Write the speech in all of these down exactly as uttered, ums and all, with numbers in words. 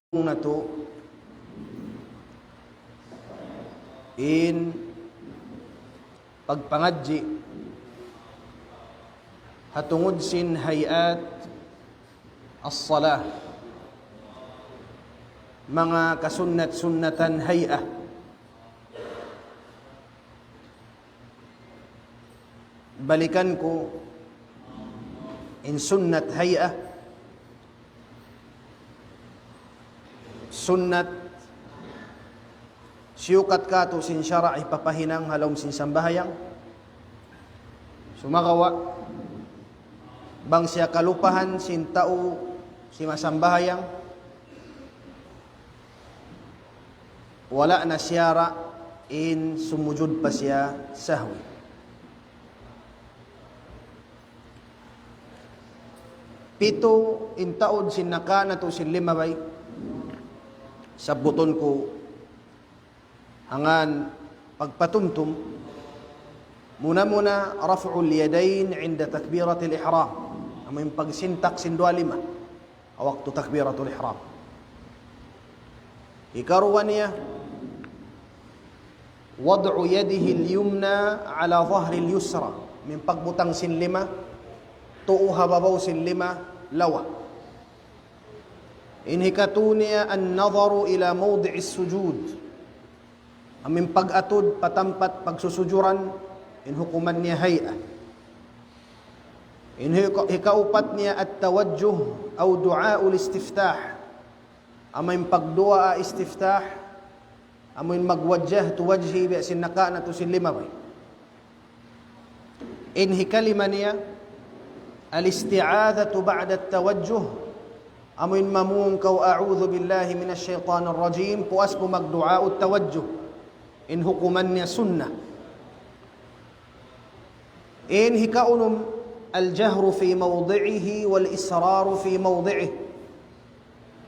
natu' in pagpangadji' ha tungud sin hay'at as-salah, manga kasunnat-sunnatan hay'ah. Balikan ku in sunnat hay'ah, sunnat siyukat katu' sin sara' hipapahinang ha lawm sin sambahayang. Sumagawa', bang siya kalupahan sin tau simasambahayang, wala' na siya ra in sumujud pa siya sahwi. Pitu in taud sin nakauna natu' sin limabay. Sabbutun ku hangkan pagpatumtum. Muna-muna, رفع اليدين عند تكبيرة الإحرام. Amu in pagsintak sin duwa lima ha waktu takbiratul ihram. Hikaruwa niya, وضع يده اليمنى على ظهر اليسرى. Amu in pagbutang sin lima tuu ha babaw sin lima lawa. In hikatu niya, النظر إلى موضع السجود. Amu in pag-atud pa tampat pagsusujuran, in hukuman niya hay'ah. In hika-, hikaupat niya, التوجه أو دعاء الاستفتاح. Amu in pagduwaa istiftah, amu in mag-وجهت وجهي biya' sin nakauna natu' sin limabay. In hikalima niya, الاستعاذة بعد التوجه. Amu in mamung kaw, أعوذ بالله من الشيطان الرجيم, puas mu magduwaa tawajjuh. In hukuman niya sunnat. In hikaunum, الجهر في موضعه والإسرار في موضعه.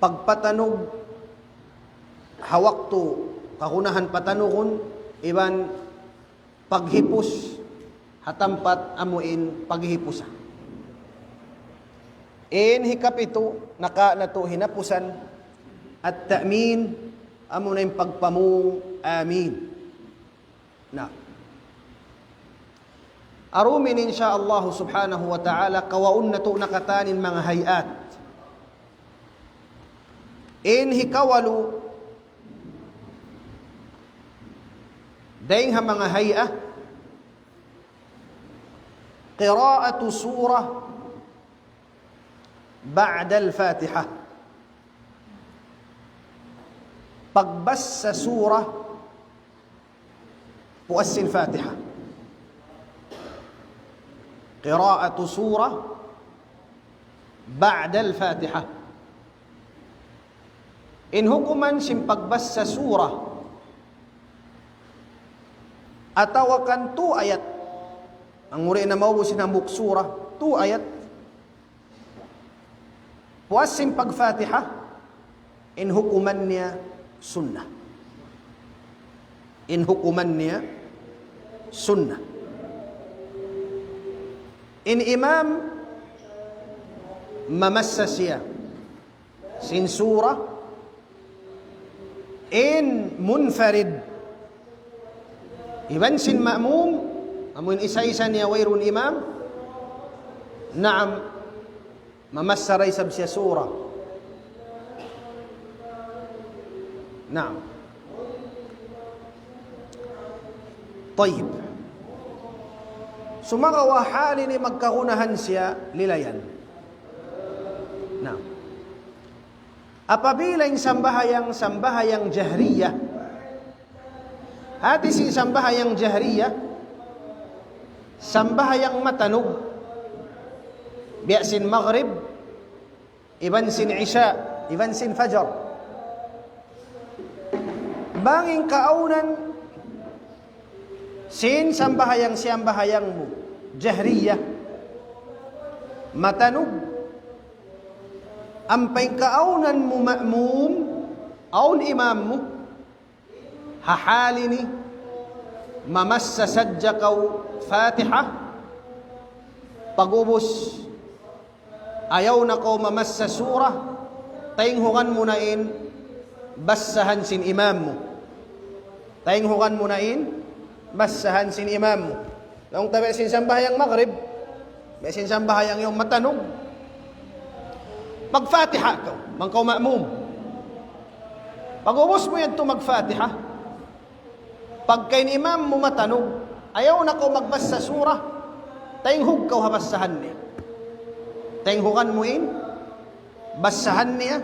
Pagpatanug ha waktu kagunahan patanugun, iban paghipus ha tampat amu in paghihipusan. In hikapitu, nakauna natu' hinapusan, التأمين, amu na in pagpamung amin. Na. Arumin, insya Allah subhanahu wa ta'ala, kawaun natu' na katan in manga hay'at. In hikawalu, dayng ha manga hay'at, قراءة سورة بعد الفاتحة. Pagbasa surah puas sin Fatiha. قراءة سورة بعد الفاتحة. In hukuman sin pagbasa surah, atawa kan tu ayat. Bang uri na maubus in hambuuk surah, tu ayat. Puas sin pag-Fatiha, in hukuman niya sunnat. In hukuman niya sunnat. In imam mamassa siya sin surah, in munfarid, iban sin ma'mum, amu in isa-isa niya wayruun imam, naam, mamassa da isab siya surah. Naam. Tayyib. Sumagawa' hal ini magkagunahan siya lilayan. Naam. Apabila in sambahayang, sambahayang jahriyah, hati sin sambahayang jahriyah, sambahayang matanug, biya' sin Maghrib, iban sin Isya, iban sin Fajar. Bang in kaawnan sin sambahayang, siyambahayang mu jahriyah, matanug, ampa in kaawnan mu ma'mum, awn imam mu, ha hal ini, mamassa sadja kaw Fatiha, pag'ubus, ayaw na kaw mamassa surah, taynghugan mu na in Bassahan sin imam mu. Tainghugan mu na in bassahan sin imam mu. Laung ta biya' sin sambahayang Maghrib, biya' sin sambahayang yaun matanug. Mag-Fatiha kaw, bang kaw ma'mum. Pag-ubus mu yadtu mag-Fatiha, pagka in imam mu matanug, ayaw na kaw magbassa surah, tainghug kaw ha bassahan niya. Tainghugan mu in bassahan niya,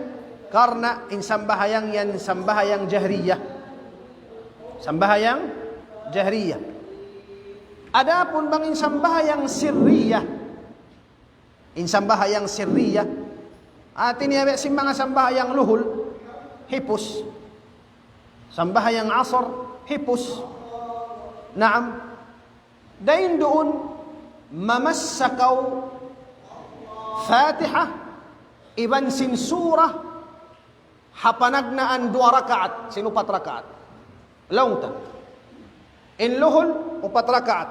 karna' in sambahayang yan sambahayang jahriya. Sambahayang jahriya. Adapun bang in sambahayang sirriya, in sambahayang sirriya, hati niya biya' sin manga sambahayang luhul, hipus. Sambahayang asar, hipus. Naam. Dayn duun, mamassa kaw Fatiha iban sin surah ha panagnaan duwa rakaat, sin upat rakaat. Laung ta. In luhul, upat rakaat.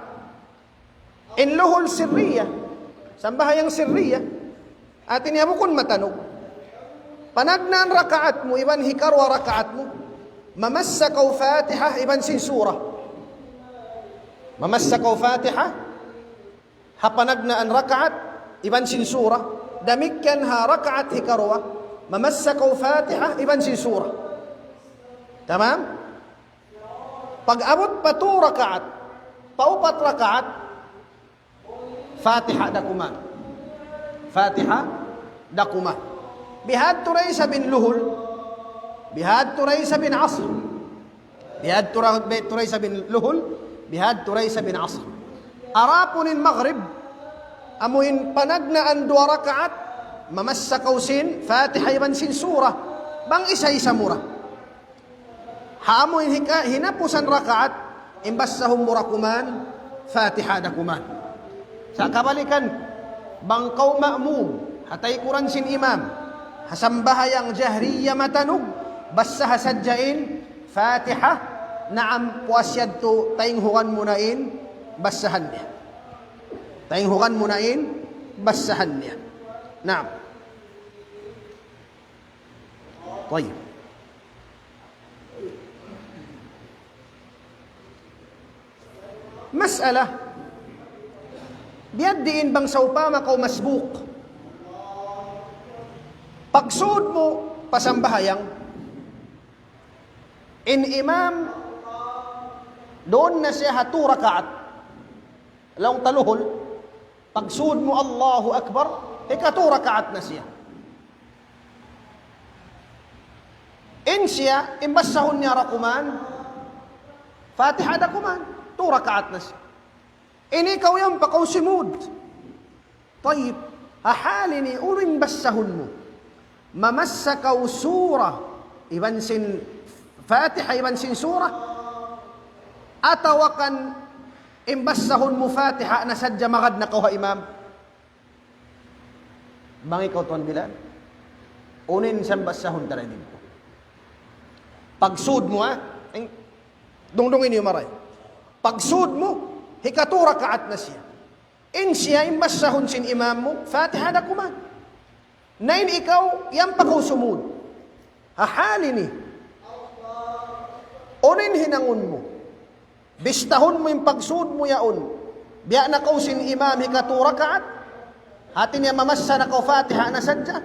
In luhul sirriya, sambahayang sirriya, hati niya bukun matanug. Panagnaan rakaat mu, iban hikaruwa rakaat mu, mamassa kaw Fatiha iban sin surah. Mamassa kaw Fatiha ha panagnaan rakaat iban sin surah. Damikkiyan ha rakaat hikaruwa, mamassa kaw Fatiha iban sin surah. Tamam? Pag-abut pa tu rakaat, pa upat rakaat, Fatiha da kuman. Fatiha da kuman. Bihadtu da isab in luhul, bihadtu da isab in asr. Bihadtu da, bihadtu da isab in luhul, bihadtu da isab in asr. Adapun in Maghrib, amu in panagnaan duwa rakaat, mamassa kaw sin Fatiha iban sin surah. Bang isa-isa mu ra. Ha amu in hika-, hinapusan rakaat, in bassahun mu ra kuman, Fatiha da kuman. Sa' kabalikan, bang kaw ma'mum, ha taykuran sin imam, ha sambahayang jahriya matanug, bassaha sadja in Fatiha, naam, puas yadtu tainghugan mu na in bassahan niya. Tainghugan mu na in bassahan niya. Naam. Tayyib. Mas'ala, biya' diin bang sawpama kaw masbuk. Pagsud mu pa sambahayang, in imam duun na siya ha tu rakaat. Laung ta luhul, pagsud mu Allahu Akbar, hika tu rakaat na siya. In siya, in bassahun niya da kuman, Fatiha da kuman, tu rakaat na siya. Ini kaw yan pa kaw simud. Tayyib, ha hal ini, unu in bassahun mu? Mamassa kaw surah, iban sin Fatiha, iban sin surah, atawa kan in bassahun mu Fatiha na sadja magad na kaw ha imam? Bang ikaw tuwan Bilal, unu in sambahayang ta dayn didtu? Pagsud mu, ha? Ing-, dungdungi niyu maray. Pagsud mu, hika tu rakaat na siya. In siya, in bassahun sin imam mu, Fatiha da kuman. Na in ikaw, yan pa kaw sumud. Ha hal ini. Unu in hinangun mu? Bistahun mu in pagsud mu yaun. Biya' na kaw sin imam hika tu rakaat. Hati niya mamassa na kaw Fatiha na sadja.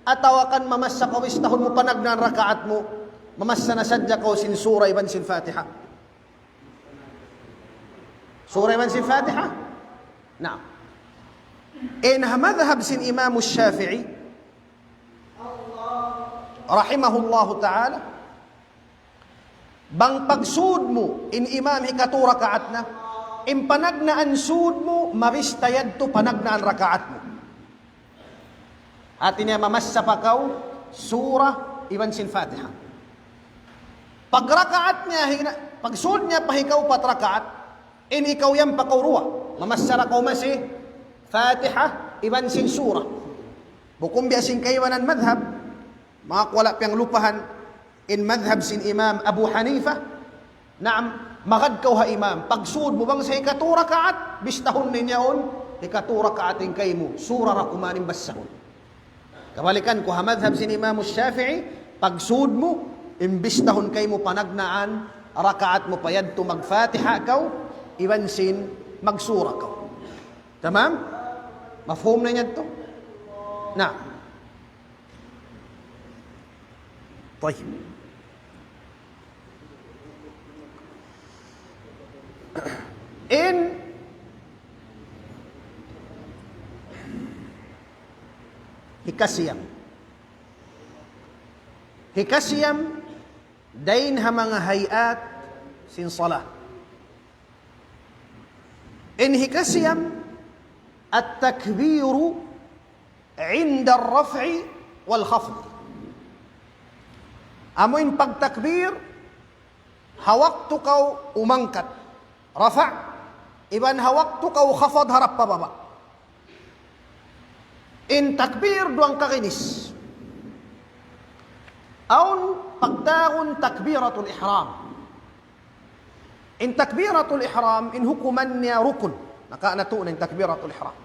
Atawa kan mamassa kaw bistahun mu panagnaan rakaat mu. Mamassa na sadja kaw sin surah iban sin Fatiha. Surah iban sin Fatiha. Naam. In ha madhab sin Imam Shafi'i, rahimahullahu ta'ala, bang pagsud mu, in imam hika tu rakaat na, in panagnaan sud mu, mabista yadtu panagnaan rakaat mu. Hati niya mamassa pa kaw, surah, iban sin Fatiha. Pag rakaat niya, hina-, pagsud niya pa hika upat rakaat, in ikaw yan pa kaw duwa. Mamassa da kaw masi, Fatiha, iban sin surah. Bukun biya' sin kaibanan madhab, manga kuwala piyanglupahan, in madhab sin Imam Abu Hanifa, naam, magad kaw ha imam. Pagsud mu bang sa hika tu rakaat, bistahun niya yaun, hika tu rakaat in kaymu, surah da kuman in bassahun. Kabalikan ku ha madhab sin Imam Shafi'i, pagsud mu, Imbis tahun kaymu panagnaan, rakaat mu pa yadtu mag-Fatiha kaw, iban sin magsura kaw. Tamam? Mafhum na yadtu? Na. Tayyib. In hikasiyam. Hikasiyam, dayn ha manga hay'at sin salat. In hikasiyam, التكبير عند الرفع والخفض. Amu in pagtakbir, ha waktu kaw umangkat, rafa', iban ha waktu kaw khafad, harap pa baba'. In takbir duwang kaginis. Awn pagtawagun takbiratul ihram. In takbiratul ihram, in hukuman niya rukun. Naka-, natu' na in takbiratul ihram.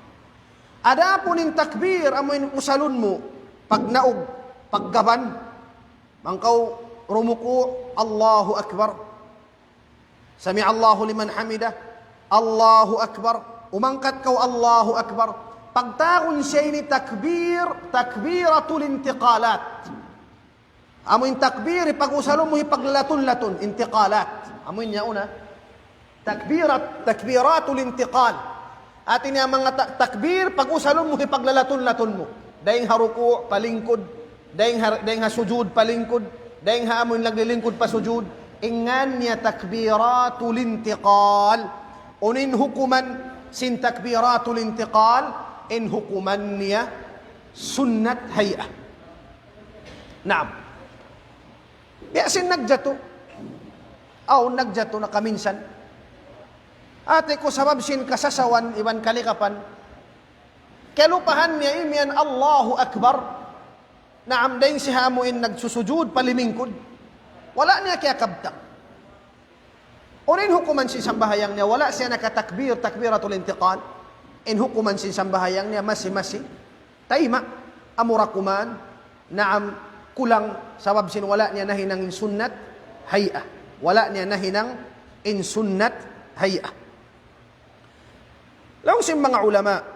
Adapun in takbir, amu in usalun mu, pagnaug, paggaban, bang kaw rumuku', Allahu Akbar. سمع الله لمن حمده. Allahu Akbar. Umangkat kaw, Allahu Akbar. Pagtawagun siya ini takbir, takbiratul intiqalat. Amu in takbir, pag-usalun mu hipaglalatun-latun, intiqalat. Amu in yauna. Takbirat, takbiratul intiqal. Hati niya manga ta-, takbir, pag-usalun mu hipaglalatun-latun mu. Dayn ha ruku', palingkud. Dayn ha, dayn ha sujud, palingkud. Dayn ha amu in naglilingkud pa sujud. In ngan niya takbiratul intiqal. Unu in hukuman sin takbiratul intiqal, in hukuman niya sunnat hay'ah. Naam. Biya' sin nagjatu. Aw, nagjatu na kaminsan. Hati ku sabab sin kasasawan iban kalikapan. Kalupahan niya imiyan Allahu Akbar. Naam, dayn siya amu in nagsusujud, palimingkud. Wala' niya kiyakabtang. Unu in hukuman sin sambahayang niya, wala' siya nakatakbir, takbiratul intiqal. In hukuman sin sambahayang niya, masi-masi. Tayma', amura kuman, naam, kulang, sabab sin wala' niya nahinang in sunnat hay'ah. Wala' niya nahinang in sunnat hay'ah. Laung sin manga ulama,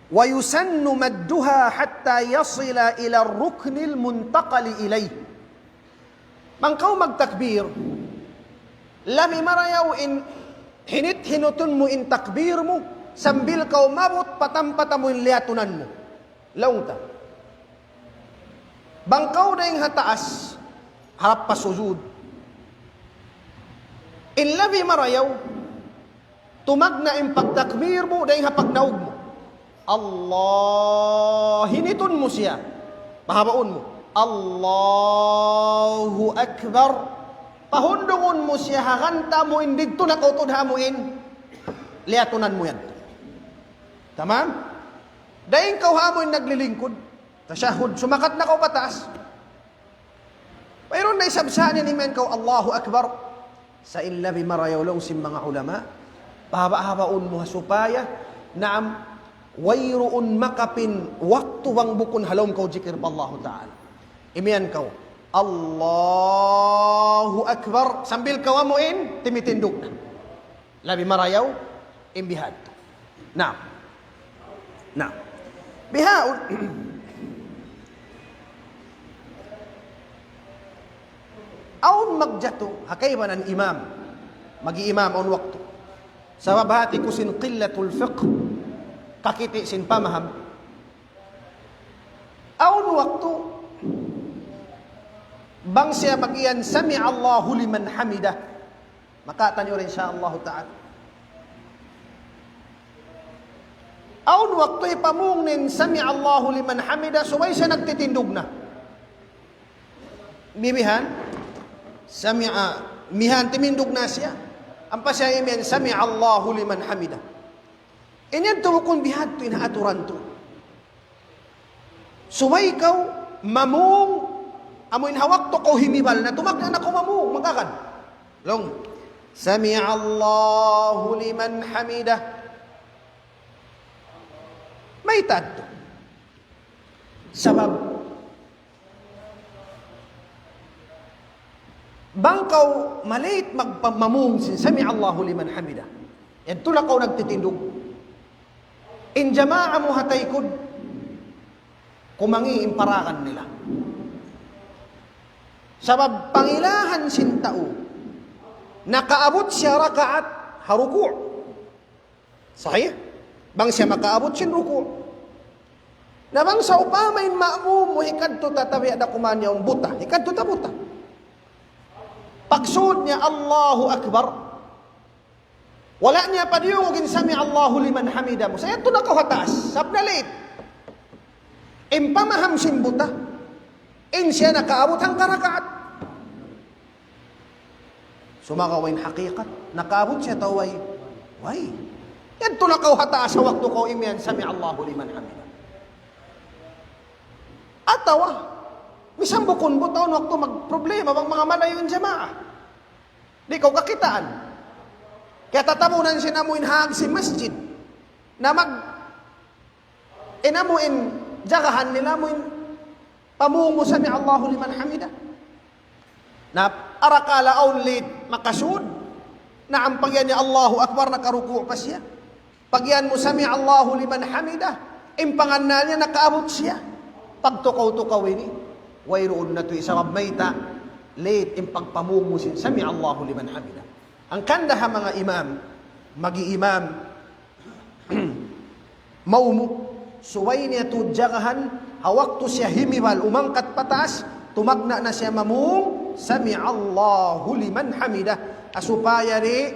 ويسن مدها حتى يصل إلى الركن المنتقل إليه. Bang kaw magtakbir, labi marayaw in hinit-hinutun mu in takbir mu, sambil kaw maabut pa tampat amu in liyatunan mu. Laung ta. Bang kaw dayn ha taas, harap pa sujud. In labi marayaw, tumagna' in pagtakbir mu, dayn ha pagnaug mu. Allah, hinitun mu siya. Pahabaun mu. Allahu Akbar. Pahundungun mu siya ha ganta' mu in didtu na kaw tuud ha amu in liyatunan mu yan. Tamam? Dayn kaw ha amu in naglilingkud. Tashahhud, sumakat na kaw pataas. Wayruun na isab sa niya imiyan kaw Allahu Akbar. Sa' in labi marayaw laung sin manga ulama, pahaba'-habaun mu ha supaya, naam, wayruun makapin waktu bang bukun ha lawm kaw jikir pa Allahu Ta'ala. Imiyan kaw, Allahu Akbar, sambil kaw amu in, timitindug na. Labi marayaw, in bihadtu. Naam. Naam. Bihaun. Awn magjatu, ha kaibanan imam. Magi imam awn waktu. Sabab hati ku sin qillatul fiqh. Kakiti' sin pamaham. Awn waktu, bang siya mag-iyan, "Sami'allahu liman hamidah." Makataniyu ra, insya Allah ta'ala. Awn waktu hipamung niya in "Sami'allahu liman hamidah", subay siya nagtitindug na. Bibihan, sami'a, mihan timindug na siya. Ampa siya imiyan, "Sami'allahu liman hamidah." Ini yadtu bukun bihadtu in aturan tu. Subay kaw mamung, amu in ha waktu kaw himibal na, tumagna' na kaw mamung, magkakan. Laung, "Sami'allahu liman hamidah." Mayta' yadtu? Sabab, Bang kaw ma-late magpa-, mamung sin سمع الله لمن حمده. Yadtu na kaw nagtitindug. In jamaa mu ha taykud, kumangi' in parakan nila. Sabab pangilahan sin tau, nakaabut siya rakaat ha ruku'. Sahih? Bang siya makaabut sin ruku'. Na bang sawpama in ma'mum mu hikadtu ta tabiya' da kuman yaun buta, hikadtu ta buta. Pagsud niya Allahu Akbar. Wala' niya pa diyungug in سمع الله لمن حمده mu. Sa' yadtu na kaw ha taas. Sabab na-late. In pamaham sin buta, in siya nakaabut hangka rakaat. Sumagawa' in hakikat, nakaabut siya atawa way? Way. Yadtu na kaw ha taas ha waktu kaw imiyan سمع الله لمن حمده. Atawa, misan bukun buta, awn waktu magproblema bang manga malayu' in jamaa. Di' kaw kakitaan. Kaya tatabunan sin amu in hag sin masjid. Na mag-, in amu in jagahan nila amu in pamung mu سمع الله لمن حمده. Na, arakala' awn late makasud. Na, in pagiyan niya Allahu Akbar, nakaruku' pa siya. Pagiyan mu سمع الله لمن حمده, in pangannal niya nakaabut siya. Pagtukaw-tukaw ini, wayruun na tuud sabab mayta', late in pagpamung mu sin سمع الله لمن حمده. Hangkan da ha manga imam, magi-imam, maumuk, subay niya tuud jagahan, ha waktu siya himibal, umangkat pataas, tumagna' na siya mamung, سمع الله لمن حمده, ha supaya di'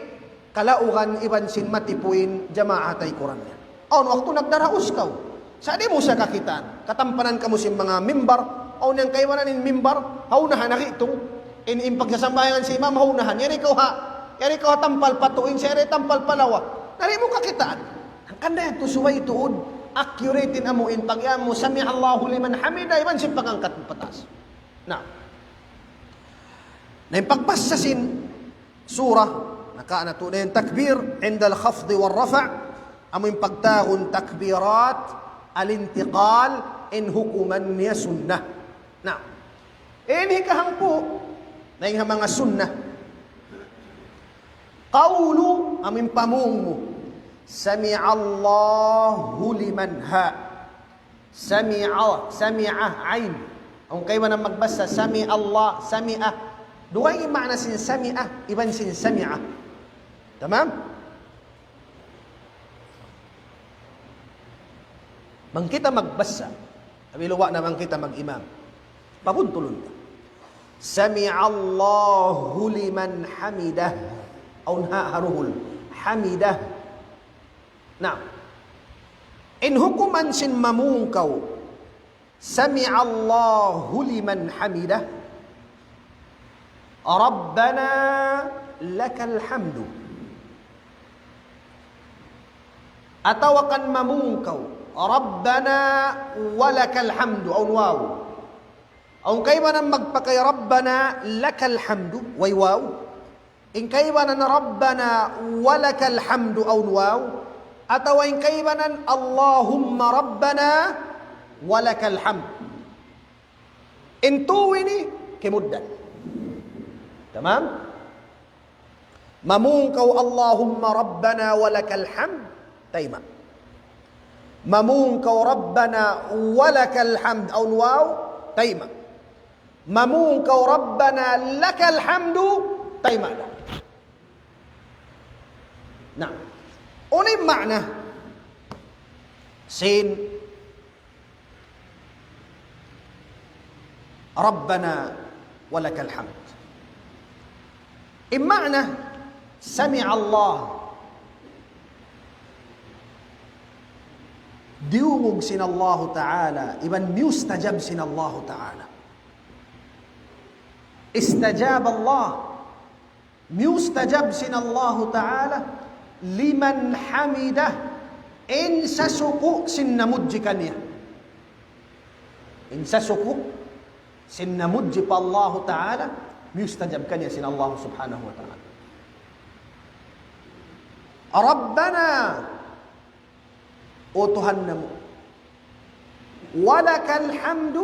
kalaugan iban sin matipu in jamaa ha taykuran niya. Awn waktu nagdaraus kaw. Sa' di' mu siya kakitaan. Katampanan kamu sin manga mimbar. Awn yan kaibanan in mimbar. Ha unahan na gitung. In, in pagsasambahayangan sin imam ha unahan. Yari kaw ha, yari kaw ha tampal pa tuu, in siya yari tampal pa lawa. Na di' mu kakitaan. Hangkan da yadtu subay tuud. Accurate in amu in pagiyan mu سمع الله لمن حمده iban sin pangangkat mu pataas. Na. Na in pagbasa sin surah, naka na tuud in takbir عند الخفض والرفع, amu in pagtawagun takbirat al-intiqal, in hukuman niya sunnah. Na, in hikahangpu', na in ha manga sunnah. Qawlu, amu in pamung mu. سمع الله لمن ha. Sami'a, sami'a, ain. Awn kaibanan magbasa, sami'allah, sami'a. Duwa in maana sin sami'a, iban sin sami'a. Tamam? Bang kita magbasa, abi luwa na bang kita mag-imam. Pabuntulun ta. سمع الله لمن حمده. Awn ha ha duhul. حمده. Na, in hukuman sin mamung kaw, سمع الله لمن حمده, ربنا لك الحمد. Atawa kan mamung kaw, ربنا ولك الحمد, awn waw. Awn kaibanan magpakay ربنا لك الحمد, way waw. In kaibanan ربنا ولك الحمد awn waw, atawa in kaibanan اللهم ربنا ولك الحمد. In tū ini kimugdan. Tamam? Mamung kaw اللهم ربنا ولك الحمد, tayma'. Mamung kaw ربنا ولك الحمد awn waw, tayma'. Mamung kaw ربنا لك الحمد, tayma' da. Na, unu in maana sin ربنا ولك الحمد? In maana, سمع الله. Diyungug sin Allahu Ta'ala, iban miyustajab sin Allahu Ta'ala. استجاب الله. Miyustajab sin Allahu Ta'ala لمن حمده, in sasuku' sin namudji kaniya. In sasuku' sin namudji pa Allahu Ta'ala, miyustajab kaniya sin Allah Subhanahu wa Ta'ala. ربنا, O Tuhan namu'. ولك الحمد,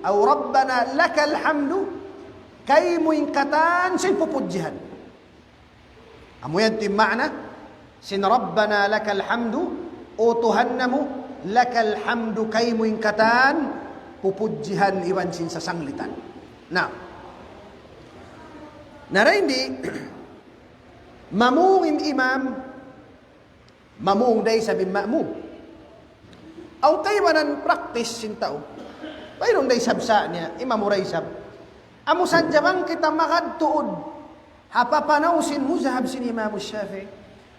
أو ربنا لك الحمد. kaymu in katan sin pupudjihan. Amu yan in maana sin Rabbana lakal hamdu, O Tuhan namu', lakal hamdu, kaymu in katan pupudjihan iban sin sasanglitan. Na, na dayn di, mamung in imam, mamung da isab in ma'mum. Awn kaibanan praktis sin tau. Wayruun da isab sa niya, imam da isab. Amu sadja bang kita magad tuud ha papanaw sin mazhab sin Imam Shafi'i.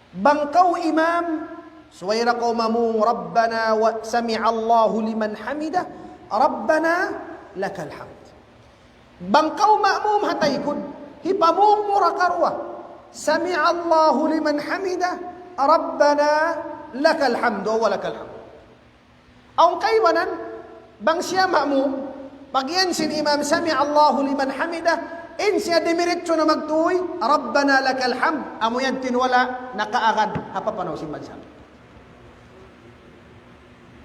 Bang kaw imam, subay da kaw mamung, Rabbana wa sami'allahu liman hamidah, Rabbana lakal hamd. Bang kaw ma'mum ha taykud, hipamung mu da karuwa, Sami'allahu liman hamidah, Rabbana lakal hamdu wa lakal hamd. Awn kaibanan, bang siya ma'mum, pag-iyan sin imam, Sami'allahu liman hamidah, in siya dimiritsu na magtuy, Rabbana lakal hamd, amu yan in wala' nakaagad ha papanaw sin mazhab.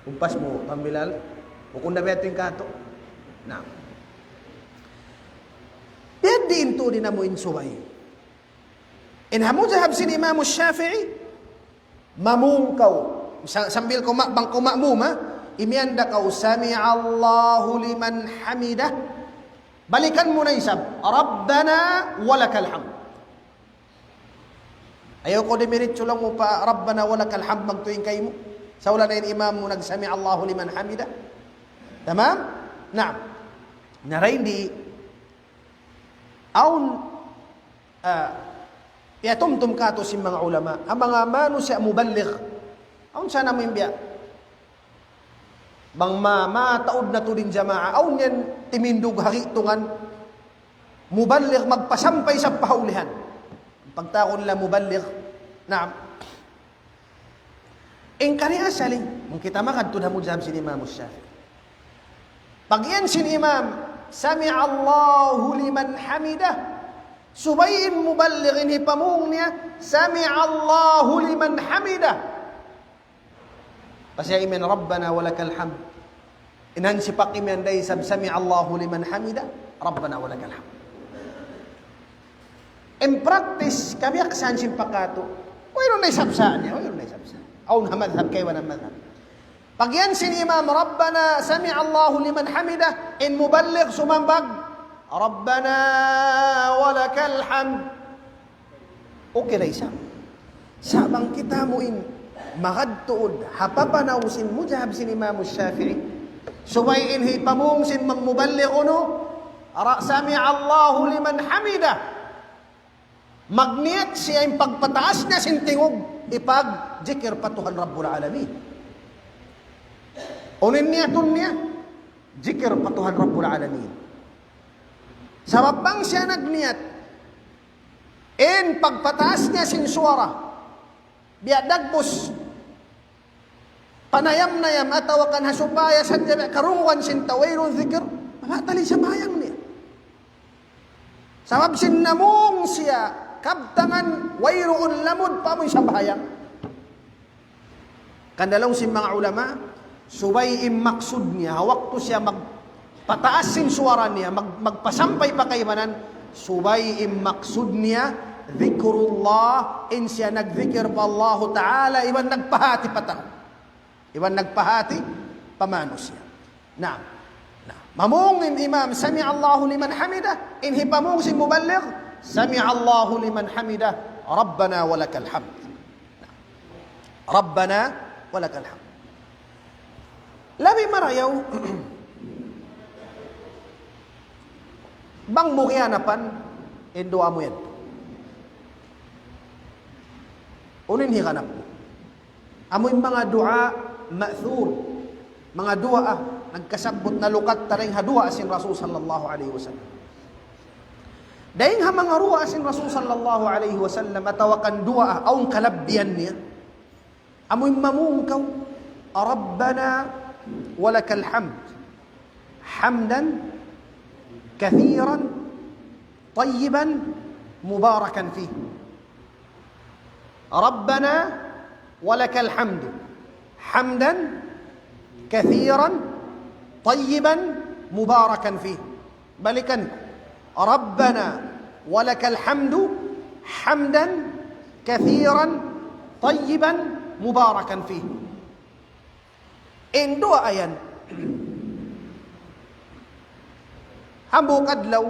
Umpas mu, pambilal, ukun na biya' in katu'. Na. Biya' diin tuud in amu in subay. In ha mazhab sin Imam Shafi'i, mamung kaw. Sa-, sambil kaw ma-, bang kaw ma'mum, ha? Imiyan da kaw, Sami'allahu liman hamidah. Balikan mu na isab, Rabbana walakal hamd. Ayaw kaw dimiritsu laung mu pa Rabbana walakal hamd magtuy kaymu. Sa' wala' na in imam mu nag-Sami'allahu liman hamidah. Tamam? Naam. Na dayn di, awn, ah, piyatumtum katu' sin manga ulama, ha manga manusiya' muballigh. Awn sa namu' in biya' bang ma-, mataud na tuud in jamaa, awn yan timindug ha gi'tungan, muballigh magpasampay sa pa hawlihan. Pagtawagun nila muballigh, naam. In kari asali, bang kita magad tuud ha mazhab sin Imam Shafi'i. Pag-iyan sin imam, Sami'allahu liman hamidah. Subay in muballigh in hipamung niya, Sami'allahu liman hamidah. Pasal imiyan Rabbana walakal hamd. In hansipak imiyan da isab Sami'allahu liman hamidah, Rabbana walakal hamd. In praktis, kabiyaksahan sin pa katu'. Wayruun na isab sa niya, wayruun na isab sa. Awn ha madhab kaibanan madhab. Pag-iyan sin imam, Rabbana sami'allahu liman hamidah, in muballigh sumambag, Rabbana walakal hamd. Okay da isab. Sa' bang kita mu in magad tuud ha papanaw sin mazhab sin Imam Shafi'i. Subay in hipamung sin manga muballigh unu, ra-, sami'allahu liman hamidah. Magniyat siya in pagpataas niya sin tingug, hipag-jikir pa Tuhan Rabbul Alamin. Unu in niyatun niya? Jikir pa Tuhan Rabbul Alamin. Sabab bang siya nagniyat, in pagpataas niya sin suwara, biya' dagbus, panayam-nayam atawa kan ha supaya sadja biya' karungugan sin tau wayruun zikir, mabatal in sambahayang niya. Sabab sin namung siya kabtangan wayruun lamud pa amun sambahayang. Kan laung sin manga ulama, subay in maksud niya, ha waktu siya magpataas sin suwara niya, mag-, magpasampay pa kaibanan, subay in maksud niya, zikrullah, in siya nagzikir pa Allahu Ta'ala, iban nagpahāti pa tau. Iban nagpahāti pa manusiya'. Naam. Na, mamung in imam, sami'allahu liman hamidah, in hipamung sin muballigh, sami'allahu liman hamidah, Rabbana walakal hamd. Na, Rabbana walakal hamd. Labi marayaw, bang mu kiyanapan, in duwaa mu yan. Unu in hiyanap mu? Amu in manga duwaa ma'thur. Manga duwaa, ah, nagkasabbut nalukat dayn ha duwaa sin Rasul sallallahu alayhi wasallam. Dayn ha manga duwaa sin Rasul sallallahu alayhi wasallam, atawa kan duwaa, ah, awn kalabbihan niya. Amu in mamung kaw, ربنا ولك الحمد حمدا كثيرا طيبا مباركا فيه. ربنا ولك الحمد حمدا كثيرا طيبا مباركا فيه. Balikan. ربنا ولك الحمد حمدا كثيرا طيبا مباركا فيه. In duwaa yan, hambuuk adlaw,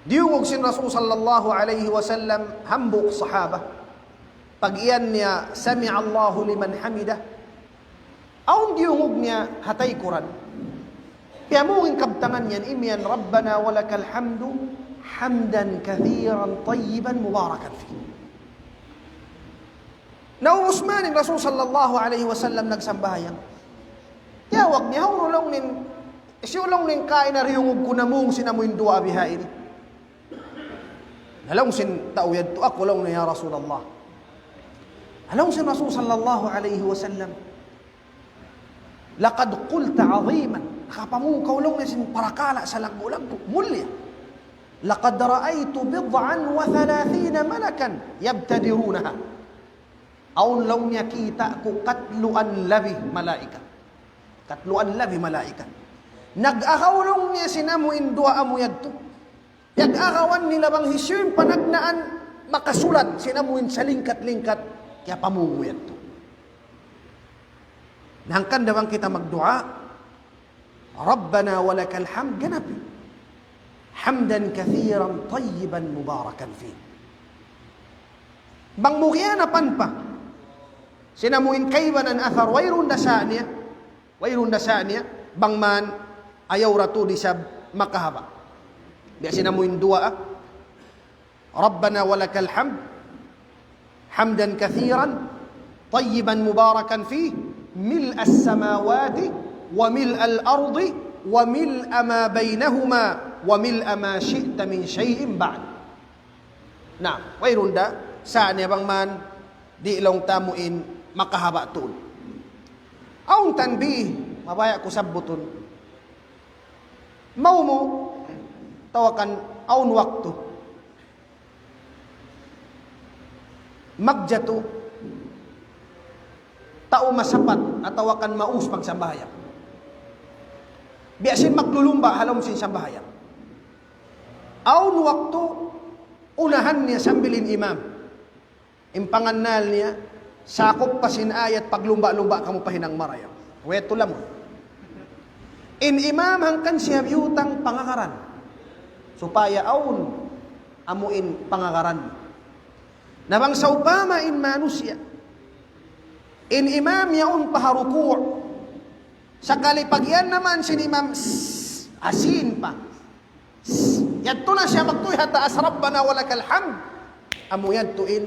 diyungug sin Rasul sallallahu alayhi wasallam hambuuk sahaba. Pag-iyan niya, "Sami'allahu liman hamidah." Awn diyungug niya ha taykuran. Piyamung in kabtangan yan, imiyan, "Rabbana wa lakal hamdu, hamdan kathiran tayyiban mubarakan fih." Naubus man in Rasul sallallahu alayhi wasallam nagsambahayang. Tiyawag niya, "Hawnu laung niya, hisiyu laung niya kaina diyungug ku namung sin amu in duwaa bihaini?" Na laung sin tau yadtu, "Aku laung niya, ya Rasulullah." Na laung sin Rasul sallallahu alayhi wasallam, "Laqad qulta aziman." Nakapamung kaw laung niya sin parakala' salaggu'-laggu', mulliya. "Laqad ra'aytu bid'an wa thalathina malakan yabtadirunaha." Awn laung niya kita' ku katluan labi malaikat. Katluan labi malaikat. Nag-agaw laung niya sin amu in duwaa mu yadtu. Piyag-agawan nila bang hisiyu in panagnaan makasulat sin amu in salingkat-lingkat kiyapamung mu yadtu. Na hangkan da bang kita magduwaa, "Rabbana wa lakal hamd," ganapi. "Hamdan kathiran tayyiban mubarakan fih." Bang mu kiyanapan pa sin amu in kaibanan athar, wayruun da sa' niya, wayruun da sa' niya, bang man ayaw ra tuud isab makahaba'. Biya' sin amu in duwaa, "Rabbana wa lakal hamd, hamdan kathiran, tayyiban mubarakan fih, mil'as samawati, wa mil'al ardi, wa mil'a ma baynahuma, wa mil'a ma syi'ta min shay'in ba'd." Na, wayruun da sa' niya bang man, di' laung ta amu in makahaba' tuud. Awn tanbih, mabaya' ku sabbutun. Maunu, atawa kan awn waktu magjatu tau masapat atawa kan maus magsambahayang. Biya' sin maglulumba' ha lawm sin sambahayang. Awn waktu unahan niya sambil in imam. In pangannal niya, sakup pa sin ayat, paglumba'-lumba' kamu pa hinang marayaw. Way tuud lamun. In imam hangkan siya biyutang pangagaran. Supaya awn amu in pangagaran. Na bang sawpama in manusiya', in imam yaun pa ha ruku'. Sakali pag-iyan naman sin imam, sss, asin pa. Sss, yadtu na siya magtuy ha taas, "Rabbana wa lakal hamd." Amu yadtu in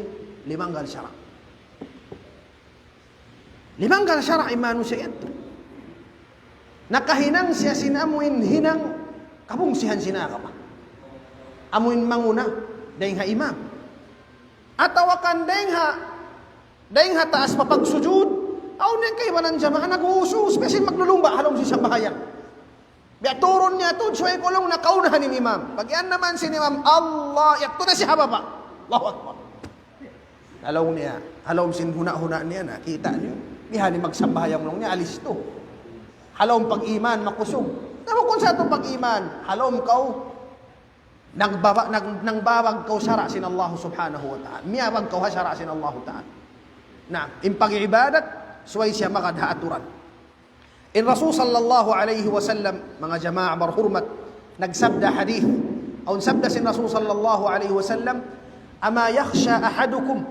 limanggal sara'. Limanggal sara' in manusiya' yadtu. Nakahinang siya sin amu in hinang kabungsihan sin agama. Amu in manguna, dayn ha imam. Atawa kan dayn ha, dayn ha taas pa pagsujud, awn na in kaibanan jamaa, nag-uusus, biya' sin maglulumba' ha lawm sin sambahayang. Biya' turun niya tuud, subay ku laung nakaunahan in imam. Pag-iyan naman sin imam, Allah, yadtu na siya ha baba'. Allahu Akbar. Na laung niya, ha lawm sin huna'-huna' niya, na kita' niyu. Biya' ha ini magsambahayang laung niya, alistu. Ha lawm pag-iman, makusug. Na bukun sa yadtu pag-iman, ha lawm kaw, nagbaba-, nag-, nangbabag kaw sara' sin Allah subhanahu wa ta'ala. Miyabag kaw ha sara' sin Allah ta'ala. Na, in pag-ibadat, subay siya magad ha aturan. In Rasul sallallahu alayhi wasallam, manga jamaa barhurmat, nagsabda hadith. Awn sabda sin Rasul sallallahu alayhi wasallam, "Ama yakhsha ahadukum."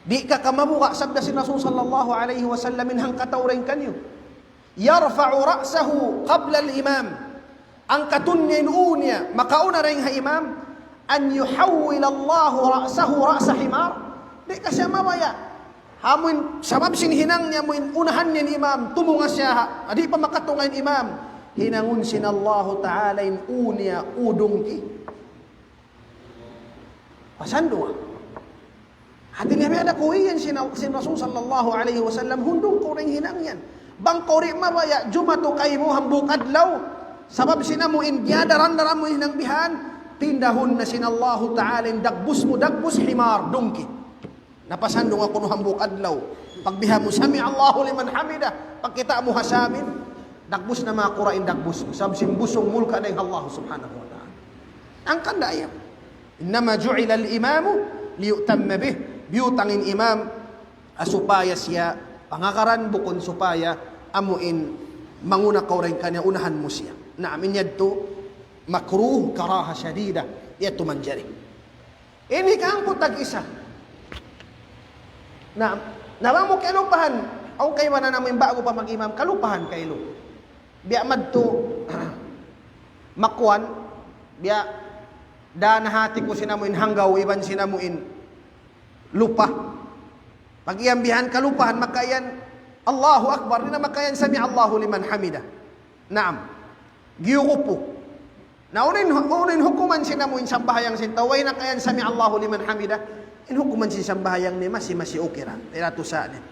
Di' ka kamabuga', sabda sin Rasul sallallahu alayhi wasallam, in hangkatau dayn kaniyu. "Yarfa'u ra'sahu qabla al-imam." Hangkatun niya in ū niya, makauna dayn ha imam, "an yuhawwila Allahu ra'sahu ra'sa himar." Di' ka siya mabaya'. Amu in sabab sin hinang niya, amu in unahan niya in imam, tumunga siya ha, di' pa makatunga' in imam. Hinangun sin Allahu Ta'ala in ū niya, ū dungki. Pasal duwa. Hati niya, biya' da kuwiyan sin, sin Rasul sallallahu alayhi wasallam, hundung kaw dayn hinang yan. Bang kaw di' mabaya', jumatu kaymu hambuuk adlaw. Sabab sin amu in diyadaran-daran mu hinang bihan, pindahun na sin Allahu Ta'ala in dagbus mu, dagbus himar, dungki. Na pasal duwa kunu' hambuuk adlaw. Pagbiha' mu, "Sami'allahu liman hamidah." Pagkita' mu ha samin, Dagbus na manga Qur'an in dagbus. Sabab sin busung mulka' dayn ha Allah subhanahu wa ta'ala. Hangkan da yan. إنما جعل الإمام ليؤتم به. Biyutang in imam, ah, supaya siya pangagaran, bukun supaya amu in manguna kaw dayn kaniya, unahan mu siya. Naam, in yadtu makruh, karaha shadida. Yadtu manjari. Ini hikahangpu' tag-isa. Na, na bang mu kalupahan, awn kaibanan amu in ba'gu pa mag-imam, kalupahan kailu. Biya' madtu, makuan, biya' da nahati ku sin amu in hanggaw, iban sin amu in lupa. Pag-iyan bihan kalupahan, makayan, "Allahu Akbar," di' na makayan, "Sami Allahu liman hamida." Naam. Giyugupu. Na unu in, unu in hukuman sin amu in sambahayang sin tau, way nakayan "Sami Allahu liman hamida." In hukuman sin sambahayang niya masi, masi okay ra. Di' ra tusa niya.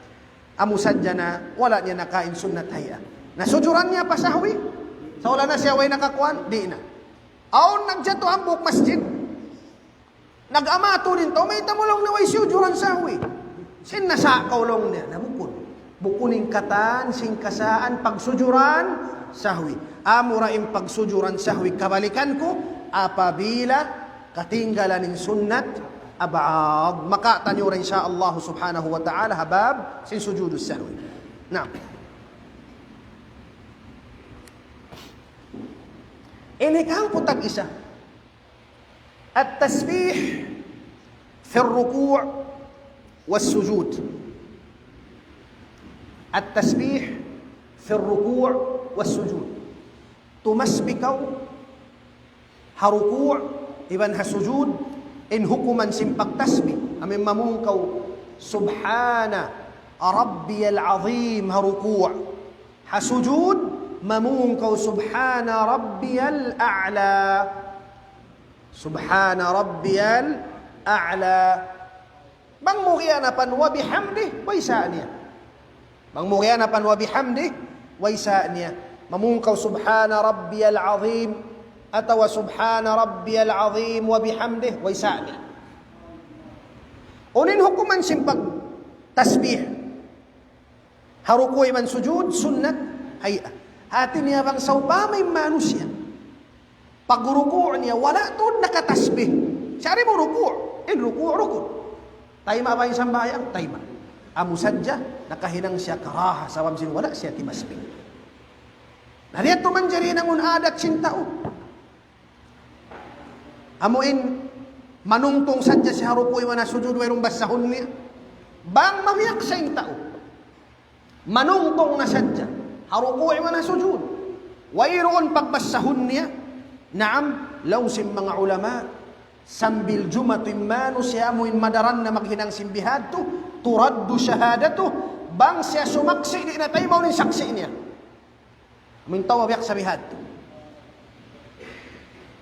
Amu sadja na, wala' niya nakain sunnat hay'a. Na sujuran niya pa sahwi. Sa' wala' na siya way nakakuan, di' na. Awn nagjatu hambuuk masjid. Nag-amatu in tau, mayta' mu laung niya way siyujuran sahwi. Sin nasa' kaw laung niya, na bukun. Bukun in katan, sin kasaan, pagsujuran sahwi. Amura in pagsujuran sahwi, kabalikan ku, apabila katinggalan in sunnat ab'ad. Makataniyu ra insya Allah subhanahu wa ta'ala, ha bab, sin sujudus sahwi. Na. Ini hikahangpu' tag-isa. التسبيح في الركوع والسجود. التسبيح في الركوع والسجود. Tumasbih kaw ha ruku' iban ha sujud, in hukuman sin pagtasbih, amu in mamung kaw, "Subhana Rabbiyal Azim" ha ruku'. Ha sujud, mamung kaw, "Subhana Rabbiyal A'la." Subhana Rabbiyal A'la. Bang mu kiyanapan "wa bihamdih", way sa' niya. Bang mu kiyanapan "wa bihamdih", way sa' niya. Mamung kaw "Subhana Rabbiyal Azim", atawa "Subhana Rabbiyal Azim wa bihamdih", way sa' niya. Unu in hukuman sin pagtasbih ha ruku' iban sujud? Sunnat hay'a. Hati niya bang sawpama in manusiya', pag ruku' niya, wala' tuud nakatasbih. Siya di' mu ruku', in ruku', ruku'. Tayma' ba in sambahayang? Tayma'. Amu sadja, nakahinang siya karaha, sabab sin wala' siya timasbih. Na di' yadtu manjari nangun adat sin tau. Amu in manungtung sadja siya ha ruku' iban ha sujud, wayruun basahun niya. Bang mabiyaksa in tau, manungtung na sadja ha ruku' iban ha sujud, wayruun pagbasahun niya. Naam, laung sin manga ulama, sambil jumatu in manusiya' amu in madaran na maghinang sin bihadtu, ترد شهادته, bang siya sumaksi', di' na taymaun in saksi' niya. Amu in tau mabiyaksa bihadtu.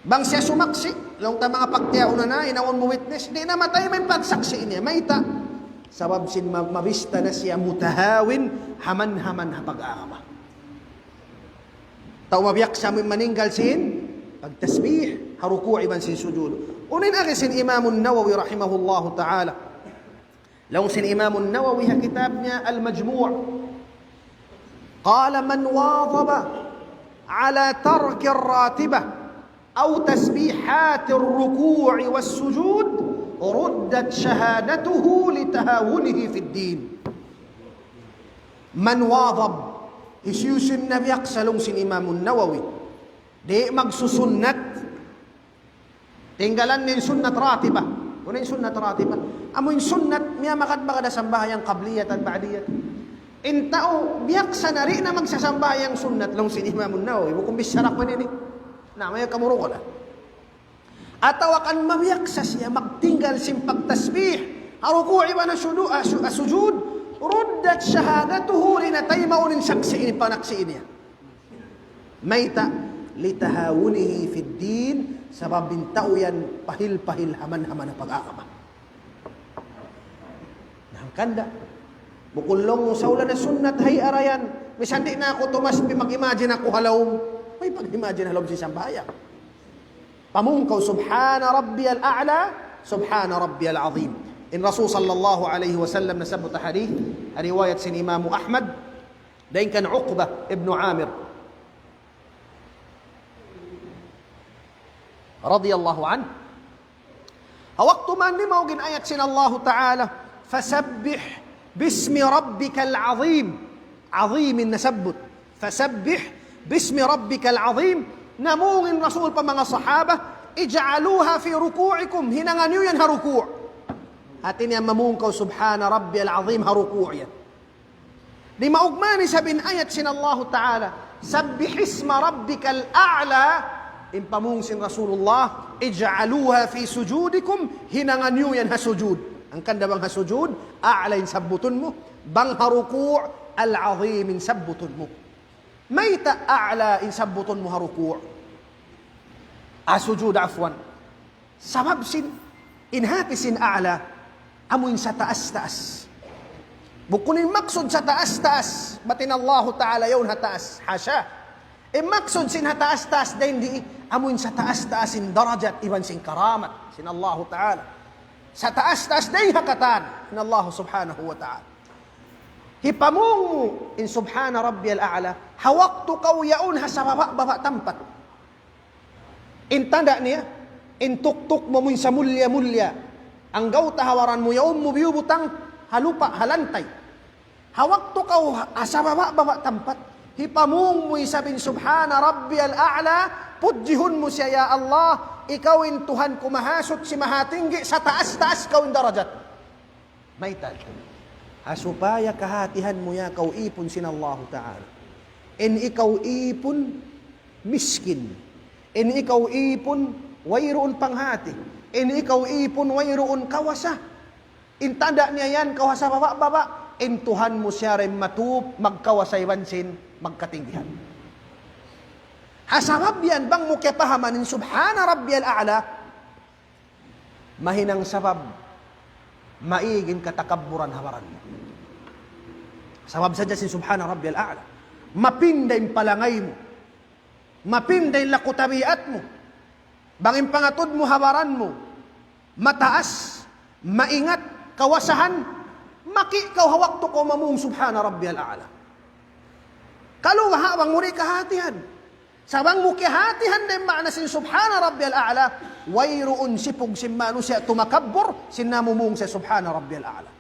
Bang siya sumaksi', laung ta manga pagtiyaun na, in awn mu witness, di' na matayma in pagsaksi' niya. Mayta'? Sabab sin ma-, mabista na siya mutahawin, haman-haman ha pag-agama. Tau mabiyaksa amu in maninggal sin pagtasbih ha ruku' iban sin sujud. Unu in agi sin Imam An-Nawawi rahimahullahu ta'ala? Laung sin Imam An-Nawawi ha kitab niya Al-Majmu', قال: من واظب على ترك الراتبة أو تسبيحات الركوع والسجود ردت شهادته لتهاونه في الدين. من واظب, hisiyu-siyu in nabiyaksa, laung sin Imam An-Nawawi, di' magsusunnat, tinggalan niya in sunnat ratiba. Unu in sunnat ratiba? Amu in sunnat, miyamagad-magad ha sambahayang qabliyat iban ba'diyat. In tau biyaksa na di' na magsasambahayang sunnat, laung sin Imam An-Nawawi, bukun bichara ku ini. Na, maya kamu ruko na. Atawa kan mabiyaksa siya magtinggal sin pagtasbih ha ruku' iban ha sudu-, ha su-, ha sujud, ردت شهادته, di' na taymaun in saksi' ini, panaksi' niya. Mayta'? لتهاونه في الدين, sabab in tau yan pahil-pahil, haman-haman ha pag-agama. Na, hangkan da. Bukun laung mu sawla na sunnat hay'a ra yan. Misan di' na aku tumasbih, mag-imagine aku ha lawm. Way pag-imagine ha lawm sin sambahayang. Pamung kaw, سبحان ربي الأعلى، سبحان ربي العظيم. In Rasul sallallahu alayhi wasallam nasabbut ha hadith, riwayat sin Imam Ahmad, dayn kan Uqbah ibn Amir. radiyallahu anhu. Ha waktu man dimaug in ayat sin Allahu Ta'ala, فسبح باسم ربك العظيم. Azim in nasabbut. فسبح باسم ربك العظيم. Namung in Rasul pa manga sahaba, اجعلوها في ركوعكم. Hinanga niyu yan ha ruku'. Hati niya mamung kaw سبحان ربي العظيم ha ruku' yan. Dimaug man isab in ayat sin Allahu Ta'ala, سبح اسم ربك الأعلى. In pamung sin Rasulullah, اجعلوها في سجودكم, hinanga niyu yan ha sujud. Hangkan da bang ha sujud, أعلى in sabbutun mu, bang ha ruku', العظيم in sabbutun mu. Mayta' أعلى in sabbutun mu ha ruku'? Ha sujud, afwan. Sabab sin, in hati sin أعلى, amu in sataas-taas. Bukun in maksud sataas-taas, bat in Allahu Ta'ala yaun ha taas, hasha. In maksud sin ha taas-taas dayn di, amu in sataas-taas sin darajat iban sin karamat sin Allahu Ta'ala. Sataas-taas dayn ha katan sin Allahu Subhanahu wa Ta'ala. Hipamung mu in سبحان ربي الأعلى, ha waktu kaw yaun ha sababa'-baba' tampat. In tanda' niya, in tuktuk mu amu in samulliya-mulliya. Anggawta' ha baran mu yaun mu biyubutang ha lupa', ha lantay. Ha waktu kaw ha sababa'-baba' tampat, hipamung mu isab in سبحان ربي الأعلى, pudjihun mu siya, "Ya Allah, ikaw in Tuhan ku mahasuchi, mahatinggi, sataas-taas kaw in darajat." Mayta'? Ha supaya kahatihan mu ya kaw ipun sin Allahu Ta'ala. In ikaw ipun miskin. In ikaw ipun wayruun panghati. In ikaw ipun wayruun kawasa. In tanda' niya yan kaw ha sababa'-baba', in Tuhan mu siya da in matup, magkawasa iban sin magkatinggihan. Ha sabab yan, bang mu kiyapahaman in سبحان ربي الأعلى, mahinang sabab maig in katakabburan ha baran mu. Sabab sadja sin سبحان ربي الأعلى, mapinda in palangay mu, mapinda in laku tabiat mu. Bang in pangatud mu ha baran mu mataas, maingat, kawasahan, maki' kaw ha waktu kaw mamung سبحان ربي الأعلى. Kalu ha bang mu di' kahatihan. Sa' bang mu kiyahatihan da in maana sin سبحان ربي الأعلى, wayruun sipug sin manusiya' tumakabbur, sin namumung siya سبحان ربي الأعلى.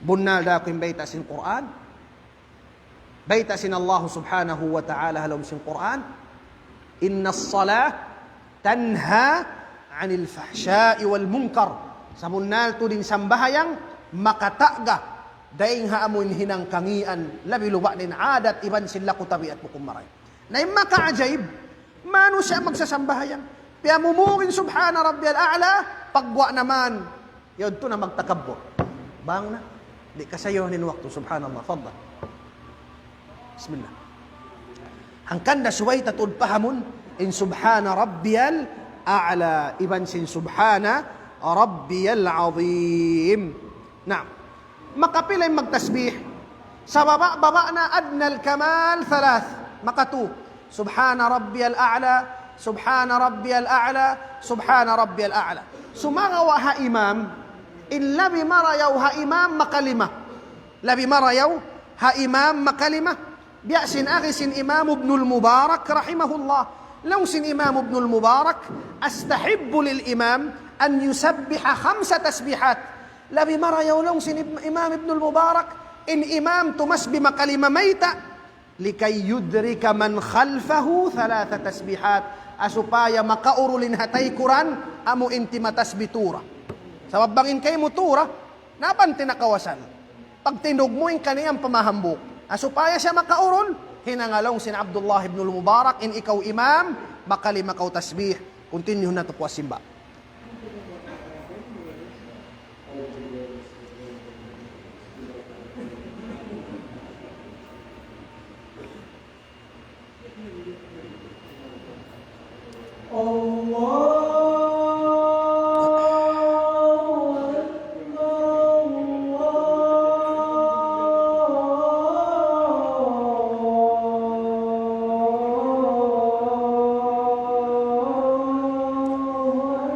Bunnal da aku in bayta' sin Qur'an. Bayta' sin Allah Subhanahu wa Ta'ala ha lawm sin Qur'an, إن الصلاة تنهى عن الفحشاء والمنكر. Sabunnal tuud in sambahayang makatagga dayn ha amu in hinang kangian, labi luba' na in adat iban sin laku tabiat bukun marayaw. Na in makaajaib, manusiya' magsasambahayang, piyamumung in سبحان ربي الأعلى, pagguwa' naman, yadtu na magtakabbur. Bang na, di' kasayuhan in waktu, subhanallah, faddal. Bismillah. Hangkan da subay ta tuud pahamun in سبحان ربي الأعلى, iban sin سبحان ربي العظيم. Naam. Makapila in magtasbih? Sa baba'-baba' na أدنى الكمال ثلاث. Makatu. سبحان ربي الأعلى, سبحان ربي الأعلى, سبحان ربي الأعلى. Sumagawa' ha imam, in labi marayaw ha imam makalima. Labi marayaw ha imam makalima. Biya' sin agi sin Imam Ibnul Mubarak rahimahullah. Laung sin Imam Ibnul Mubarak, أستحب للإمام أن يسبح خمس تسبيحات. Labi marayaw laung sin Ib-, Imam Ibnul Mubarak, in imam tumasbih makalima mayta', لكي يدرك من خلفه ثلاث تسبيحات. Ha supaya makaurul in ha taykuran, amu in timatasbih tura. Sabab bang in kaymu tura, na bang tinakawasan. Pagtindug mu in kaniya pa mahambuuk. Ha supaya siya makaurul, hinanga laung sin Abdullah ibnul Mubarak, in ikaw imam, makalima kaw tasbih. Continue natu' puas simba. الله أكبر، الله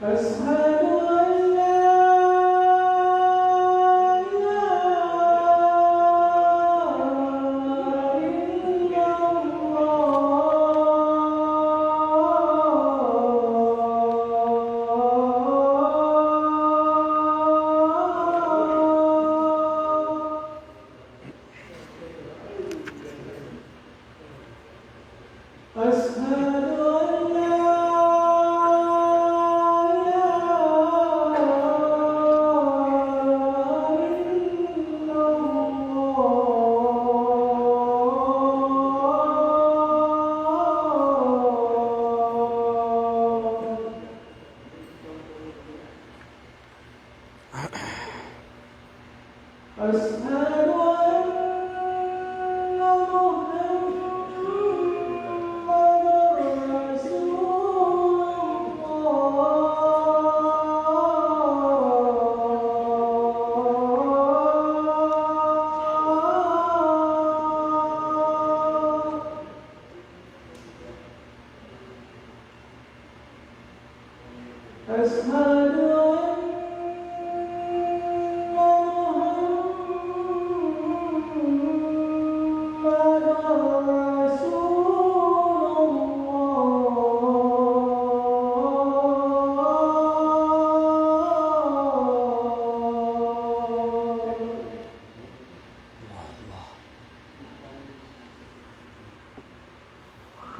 أشهد أن لا إله إلا الله. أشهد أن لا إله إلا الله. أشهد أن محمدا رسول الله. أشهد أن محمدا رسول الله.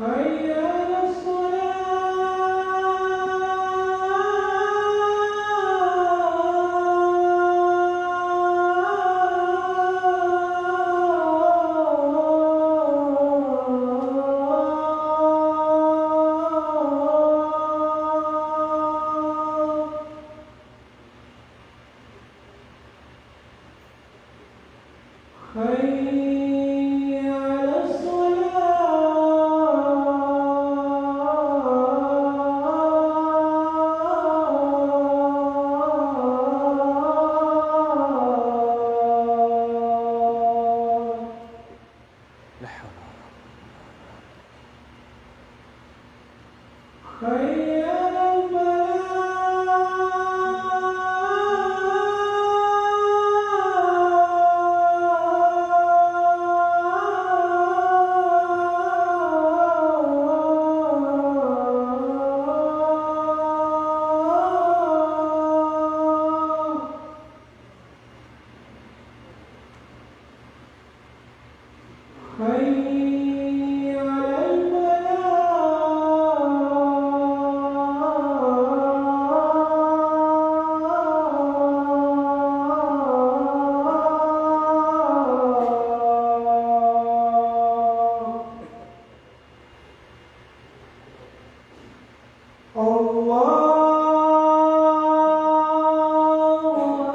حي على الصلاة. حي على الصلاة. لا حول ولا قوة. حي على الفلاح. حي على الفلاح. الله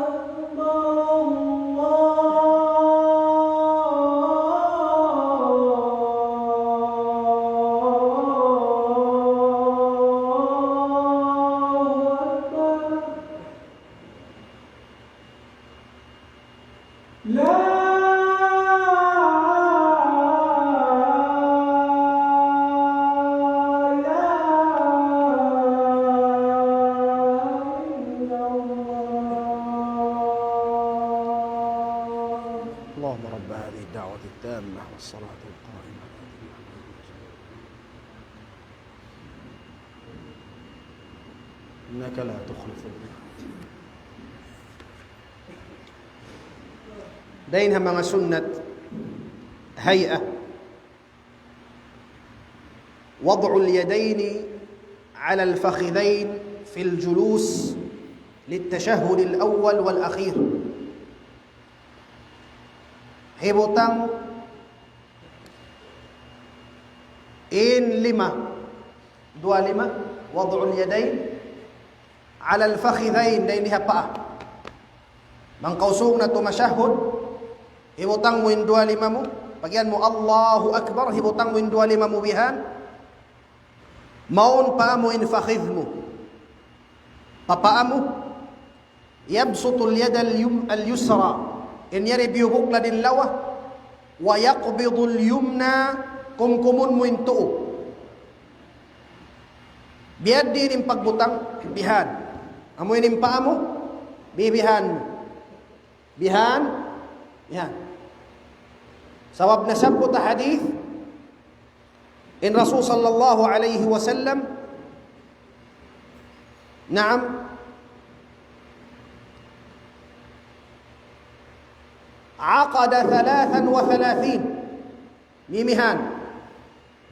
أكبر، الله أكبر. لا إله إلا الله. اللهم رب هذه الدعوة التامة والصلاة القائمة. إنك لا تخلف الميعاد. Dayn ha manga sunnat hay'a, وضع اليدين على الفخذين في الجلوس للتشهد الأول والأخير. Hibutang in lima, duwa lima, وضع اليدين على الفخذين, dayn ha paa. Bang kaw sūng na tumashahhud, hibutang mu in duwa lima mu, pag-iyan mu Allahu Akbar, hibutang mu in duwa lima mu bihan, mawn pa mu in fakhidh mu, pa paa mu, يبسط اليد اليم-، اليسرى, in yari biyubuklad in lawa, ويقبض اليمنى, kumkumun mu in tuu. Biya' diin in pagbutang? Bihan. Amu ini in paa mu? Bibihan. Bihan. Bihan. Sabab nasabbut ha hadith in Rasul sallallahu alayhi wasallam, naam, عقد ثلاثا وثلاثين. Mimihan.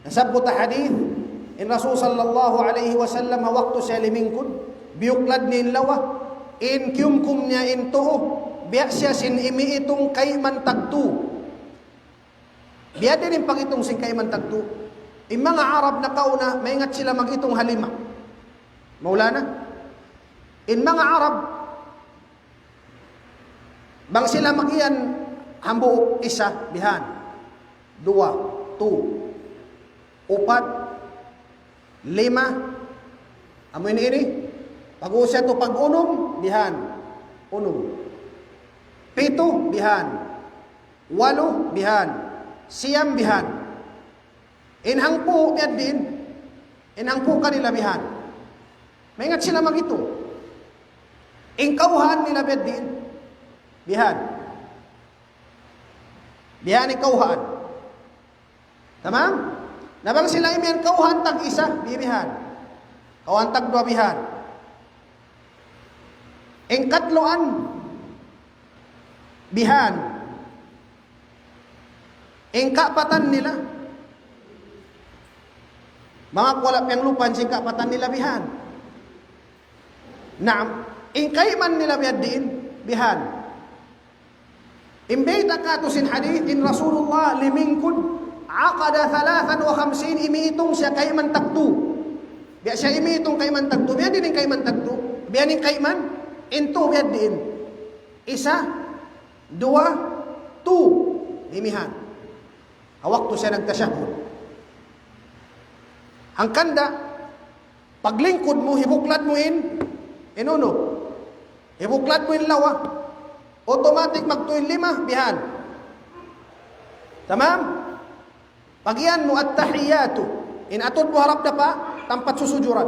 Nasabbut ha hadith in Rasul sallallahu alayhi wasallam, ha waktu siya limingkud, biyuklad niya in lawa, in kiyumkum niya in tuu, biya' siya sin imiitung kayman tagtu. Biya' diin in pag-itung sin kayman tagtu? In manga Arab nakauna, maingat sila mag-itung ha lima. Maulana? In manga Arab, bang sila mag-iyan hambuuk, isa, bihan. Duwa, two. Upat, lima. Amu ini, ini. Pag-usa tu pag-unum, bihan. Unum. Pitu, bihan. Walu, bihan. Siyam, bihan. In hangpu', biya' diin. In hangpu' kanila, bihan. Maingat sila mag-itung. In kawhaan nila, biya' diin. Bihan. Bihan in kawhaan. Tamam? Na bang sila imiyan kawhaan tag-isa, bibihan. Kawhaan tagduwa, bihan. In katluan, bihan. In kaapatan nila, manga kuwala piyanglupahan sin kaapatan nila, bihan. Naam, in kayman nila biya' diin, bihan. In bayta' katu' sin hadith, in Rasulullah limingkud, عقد ثلاثا وخمسين, imiitung siya kayman tagtu. Biya' siya imiitung kayman tagtu. Biya' diin in kayman tagtu? Biya' diin in kayman? In tu biya' diin? Isa, duwa, tu. Mimihan. Ha waktu siya nagtashahhud. Hangkan da, paglingkud mu, hibuklad mu in, in unu. Hibuklad mu in lawa. Automatic magtuy in lima, bihan. Tamam? Pag-iyan mu التحيات. In atud mu harap dapa, tampat susujuran.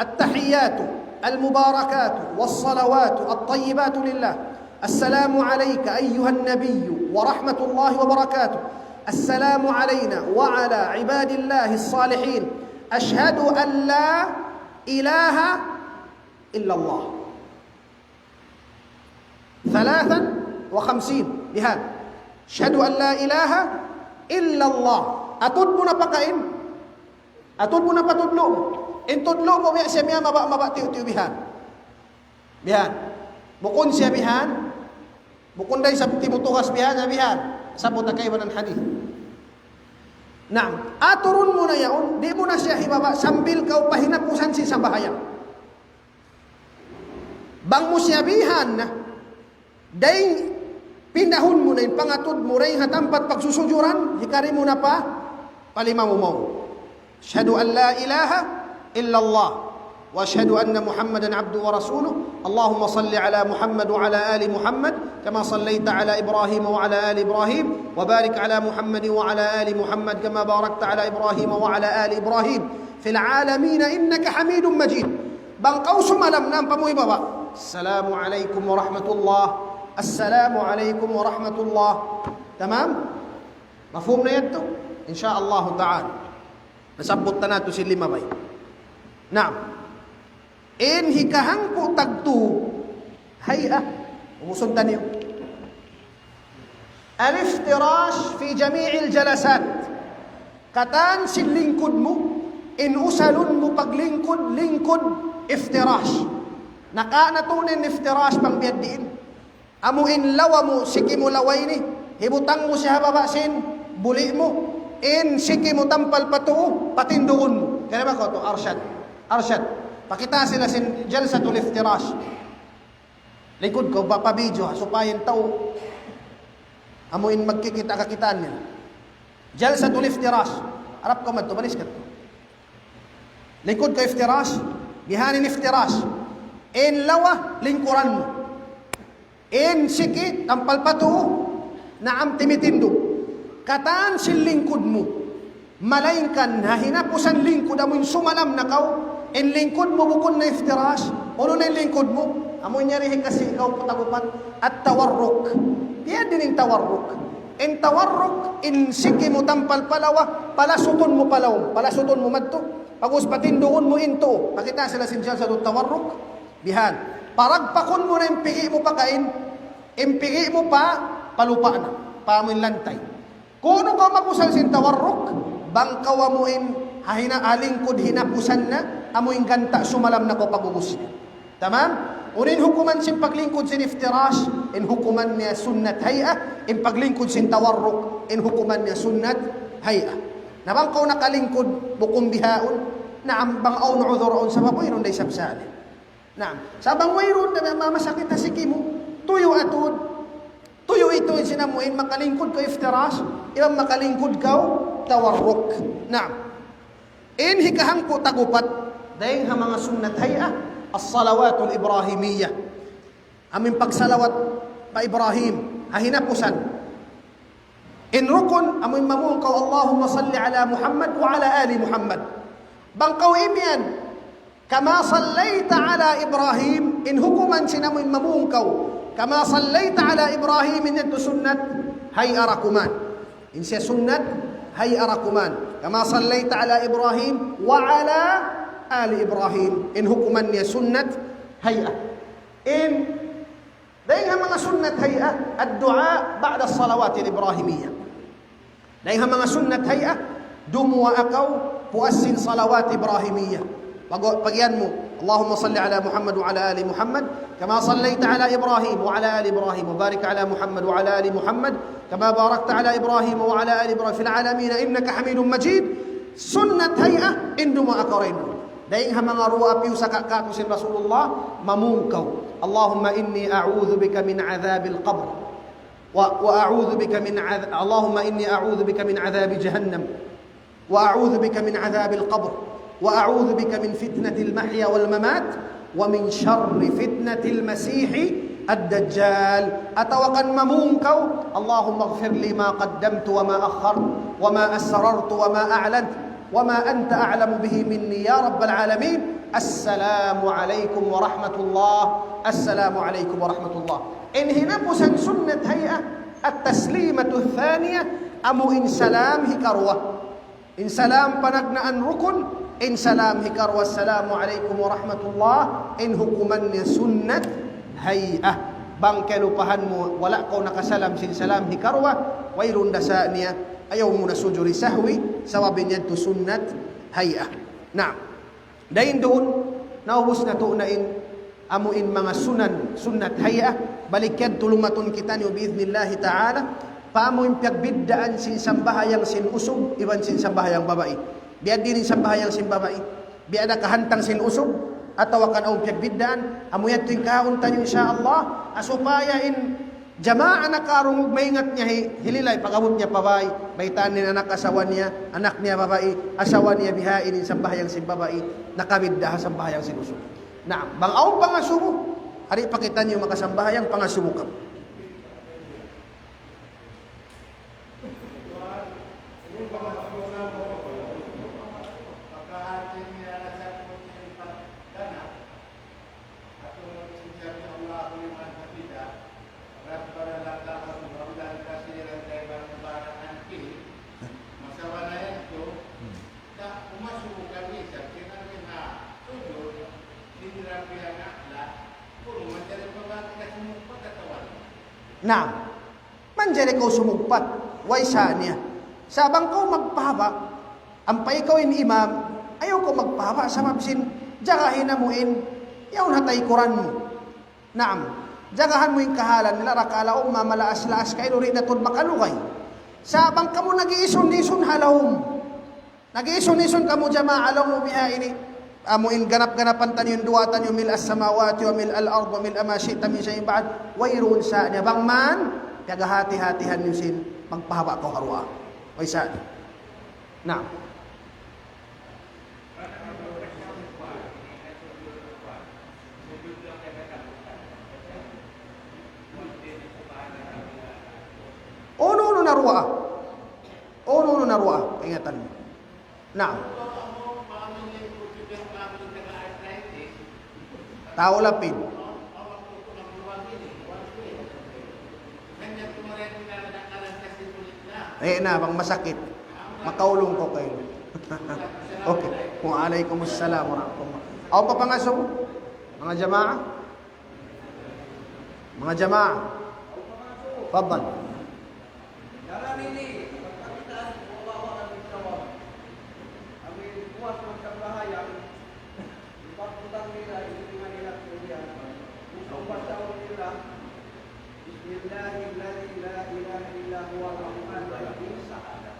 التحيات المباركات والصلوات الطيبات لله. السلام عليك أيها النبي ورحمة الله وبركاته. السلام علينا وعلى عباد الله الصالحين. أشهد أن لا إله إلا الله. ثلاثا وخمسين. Bihan. أشهد أن لا إله إلا الله. Atud mu na pa kain. Atud mu na pa tudlu' mu. In tudlu' mu, biya' siya miyamaba'-maba' tiyu'-tiyu' bihan. Bihan. Bukun siya bihan. Bukun da isab timutugas bihan, bihan. Sabut na kaibanan hadith. Naam. Aturun mu na yaun, di' mu na siya hibaba' sambil kaw pa hinapusan sin sambahayang. Bang mu siya bihan na, dayng pindahun mu na in pangatud mu dayng ha tampat pagsusujuran, hikari mu na pa, pa lima mu mawn. أشهد أن لا إله إلا الله وأشهد أن محمدا عبده ورسوله. اللهم صل على محمد وعلى آل محمد كما صليت على إبراهيم وعلى آل إبراهيم وبارك على محمد وعلى آل محمد كما باركت على إبراهيم وعلى آل إبراهيم في العالمين إنك حميد مجيد. Bang kaw sumalam na, ampa mu hibaba'. السلام عليكم ورحمة الله. السلام عليكم ورحمة الله. Tamam? Mafhum na yadtu? Insha Allah ta'ala. Nasabbut na natu' sin lima bay. Naam. In hikahangpu' tagtu, hay'a. Umusun taniyu. الافتراش في جميع الجلسات. Katan sin lingkud mu, in usalun mu paglingkud, lingkud iftirash. Naka-, natu' na in iftirash bang biya' diin. Amu in lawa mu, siki mu lawa ini, hibutang mu siya ha baba' sin buli' mu, in siki mu tampal pa tuu, patindugun mu. Kaya ba ko tu, Arshad? Arshad, pakita sila sin jalsatul iftirash. Lingkud kaw, pa, pa-video, ha, supaya in tau amu in magkikita' kakitaan nila. Jalsatul iftirash. Harap kaw madtu, baris ka. Lingkud kaw iftirash. Bihan in iftirash. In lawa, lingkuran mu. In siki, tampal pa tuu, naam, timitindug. Katan sin lingkud mu. Malaingkan ha hinapusan lingkud amu in sumalam na kaw, In lingkud mu bukun na iftirash, unu na in lingkud mu? Amu in yari hikasi ikaw patagupat, at-tawarruk. Biya' diin in tawarruk? In tawarruk, in siki mu tampal pa lawa, palasutun mu pa lawm, palasutun mu madtu. Pag'ubus patindugun mu in tuu. Pakita' sila sin jalsatut tawarruk. Bihan. Paragpakun mu na in pigi' mu pa kain, in pigi' mu pa, pa lupa' na, pa amu in lantay. Kunu' kaw mag-usal sin tawarruk, bang kaw amu in ha hina-, ha lingkud hinapusan na, amu in ganta' sumalam na kaw pag'ubus niya. Tamam? Unu in hukuman sin paglingkud sin iftirash, in hukuman niya sunnat hay'ah, in paglingkud sin tawarruk, in hukuman niya sunnat hay'ah. Na bang kaw nakalingkud, bukun bihaun, naam, bang awn udhur, awn sabab, wayruun da isab sali. Naam. Sa' bang wayruun da ma-, masakit ha siki mu, tuyu' atud. Tuyu' itu in sin amu in makalingkud kaw iftirash, iban makalingkud kaw tawarruk. Naam. In hikahangpu' tagupat, dayn ha manga sunnat hay'ah, as-salawatul Ibrahimiyyah. Amu in pagsalawat pa Ibrahim, ha hinapusan. In rukun, amu in mamung kaw, اللهم صل على محمد وعلى آل محمد. Bang kaw imiyan, كما صليت على إبراهيم, in hukuman sin amu in mamung kaw, كما صليت على إبراهيم, in yadtu sunnat hay'ah ra kuman. In siya sunnat hay'ah ra kuman. كما صليت على إبراهيم وعلى آل إبراهيم. In hukuman niya sunnat hay'ah. In Dayn ha manga sunnat hay'ah, الدعاء بعد الصلوات الإبراهيمية. Dayn ha manga sunnat hay'ah, dumuwaa kaw puas sin salawat Ibrahimiyya. Pag-, pagiyan mu, اللهم صل على محمد وعلى آل محمد كما صليت على إبراهيم وعلى آل إبراهيم وبارك على محمد وعلى آل محمد كما باركت على إبراهيم وعلى آل إبراهيم في العالمين إنك حميد مجيد. Sunnat hay'ah, in dumuwaa kaw dayn. Dayn ha manga duwaa piyu saka katu' sin Rasulullah, mamung kaw. اللهم إني أعوذ بك من عذاب القبر. و-، وأعوذ بك من عذ-، اللهم إني أعوذ بك من عذاب جهنم. وأعوذ بك من عذاب القبر. وأعوذ بك من فتنة المحيا والممات. ومن شر فتنة المسيح الدجال. Atawa kan mamung kaw, اللهم اغفر لي ما قدمت وما أخرت وما أسررت وما أعلنت وما أنت أعلم به مني يا رب العالمين. السلام عليكم ورحمة الله. السلام عليكم ورحمة الله. In hinapusan sunnat hay'ah, التسليمة الثانية, amu in salam hikaruwa. In salam panagnaan rukun, in salam hikaruwa, السلام عليكم ورحمة الله, in hukuman niya sunnat hay'ah. Bang kalupahan mu, wala' kaw nakasalam sin salam hikaruwa, wayruun da sa niya, ayaw mu na sujudi sahwi, sabab in yadtu sunnat hay'ah. Naam. Dayn duun, naubus natu' na in, amu in manga sunan, sunnat hay'ah, balik yadtu lumatun kitaniyu bi'idhnillahi ta'ala, pa amu in piyagbiddaan sin sambahayang sin usug, iban sin sambahayang babai. Biya' diin in sambahayang sin babai? Biya' da kahantang sin usug, atawa kan awn piyagbiddaan, amu yadtu in kaun taniyu insya Allah, supaya in jamaa nakarungug maingat niya hi-, hililay pag-abut niya pa bay, baytaan niya in anak asawa niya, anak niya babai, asawa niya bihaini in sambahayang sin babai, nakabidda' ha sambahayang sin usug. Naam, bang awn pangasubu, ari pa kitaniyu makasambahayang pangasubu kamu. Naam. Manjari kaw sumugpat, way sa' niya. Sa' bang kaw magpahaba', ampa ikaw in imam, ayaw kaw magpahaba', sabab sin jagahin amu in, yaun ha taykuran mu. Naam, jagahan mu in kahalan nila, rakala' umma malaas-laas kailu, di' na tuud makalugay. Sa' bang kamu nag-iisun-isun ha lawm. Nag-iisun-isun kamu jamaa laung mu bihaini. Amu in ganap-ganapan taniyu in duwaa taniyu, ملء السماوات وملء الأرض وملء ما شئت من شيء بعد. Wayruun sa' niya bang man, piyagahati-hatihan niyu sin, magpahaba' kaw ha duwaa. Way sa' niya. Naam. Unu-unu na duwaa. Unu-unu na duwaa, ingatan mu. Naam. Tau lapin. Eh na, bang masakit. Makaulung kaw kaymu. Okay. Wa alaykumus salam wa rahmatullah. Aw pa pangasubu? Manga jamaa? Manga jamaa? Fadal. Dalam ini, pagkakitaan, wallahu a'lam bishawab. Amin, puas magsambahayang, ipagputang nila, ipagputang nila, kemudian, umpasa nila, بسم الله الذي لا إله إلا هو الرحمن الرحيم.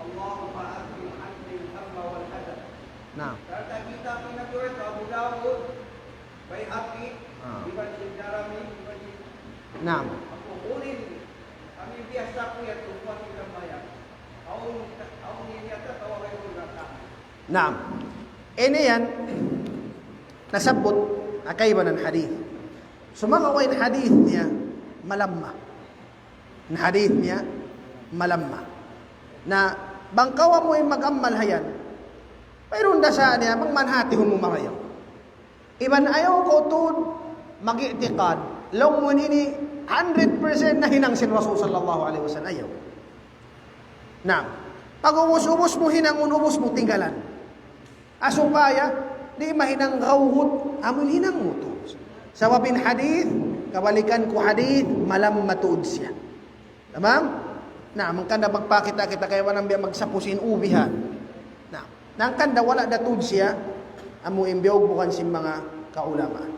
اللهم أذهب عني الهم والحزن. Naam. Karna' kita pinatulis Abu Dawud, Bayhaqi, Ah. Ibn Darimi, Ibn Naam. Abu Hurin, kami biasa ku ya tuwa kita maya. Aun, aun ini ata tawa kayo na ka. Naam. Ini yan, nasabbut, ha kaibanan hadith. Sumagawa' in hadith niya, malamma. In hadith niya, malamma. Na, bang kaw amu in mag-ammal ha yan, wayruun da sa niya, bang manhatihun mu marayaw. Iban ayaw kaw tuud mag-i'tiqad, laung mu ini hundred percent nahinang sin Rasul sallallahu alayhi wasallam. Ayaw. Na, pag-ubus-ubus mu hinangun, ubus mu tinggalan. Ha supaya, di' mahinang gawhut, amu in hinang mu tuud. Sabab in hadith, kabalikan ku hadith, malamma tuud siya. Tamam? Na, hangkan da magpakita-kita kaibanan biya' magsapu sin ubi ha. Na, hangkan da wala' da tuud siya, amu in biyugbukan sin manga kaulamaan.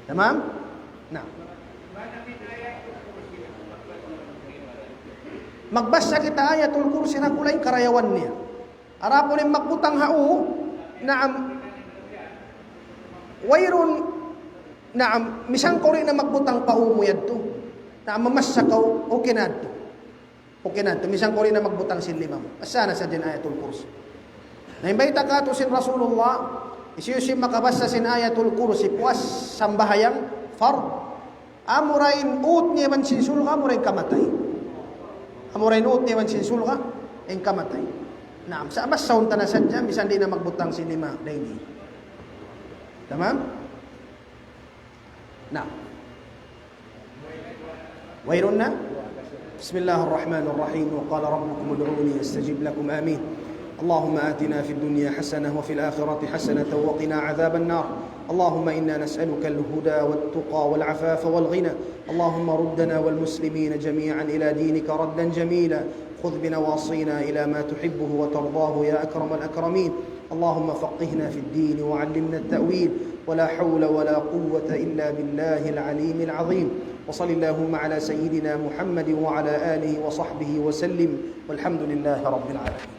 Tamam? Na. Magbasa kita Ayatul Kursi, na kulay karayawan niya. Adapun in magbutang ha ū, naam, wayruun, naam, misan kaw di' na magbutang pa ū mu yadtu. Naam, mamassa kaw, okay na yadtu. Okay na yadtu, misan kaw di' na magbutang sin lima mu. Basa na sadja in Ayatul Kursi. Na in bayta' kātu' sin Rasulullah, hisiyu-siyu in makabasa sin Ayatul Kursi, puas sambahayang, fard. Amura in ut niya iban sin surga', amura in kamatay. Amura in ut niya iban sin surga', in kamatay. Naam, sa' basahun ta na sadja, misan di' na magbutang sin lima dayn di. Tamam? Naam. Wayruun na? بسم الله الرحمن الرحيم. وقال ربكم ادعوني أستجب لكم. آمين. اللهم آتنا في الدنيا حسنة وفي الآخرة حسنة وقنا عذاب النار. اللهم إنا نسألك الهدى والتقى والعفاف والغنى. اللهم ردنا والمسلمين جميعا إلى دينك ردا جميلا. خذ بنواصينا إلى ما تحبه وترضاه يا أكرم الأكرمين. اللهم فقهنا في الدين وعلمنا التأويل. ولا حول ولا قوة إلا بالله العلي العظيم. وصل اللهم على سيدنا محمد وعلى آله وصحبه وسلم. والحمد لله رب العالمين.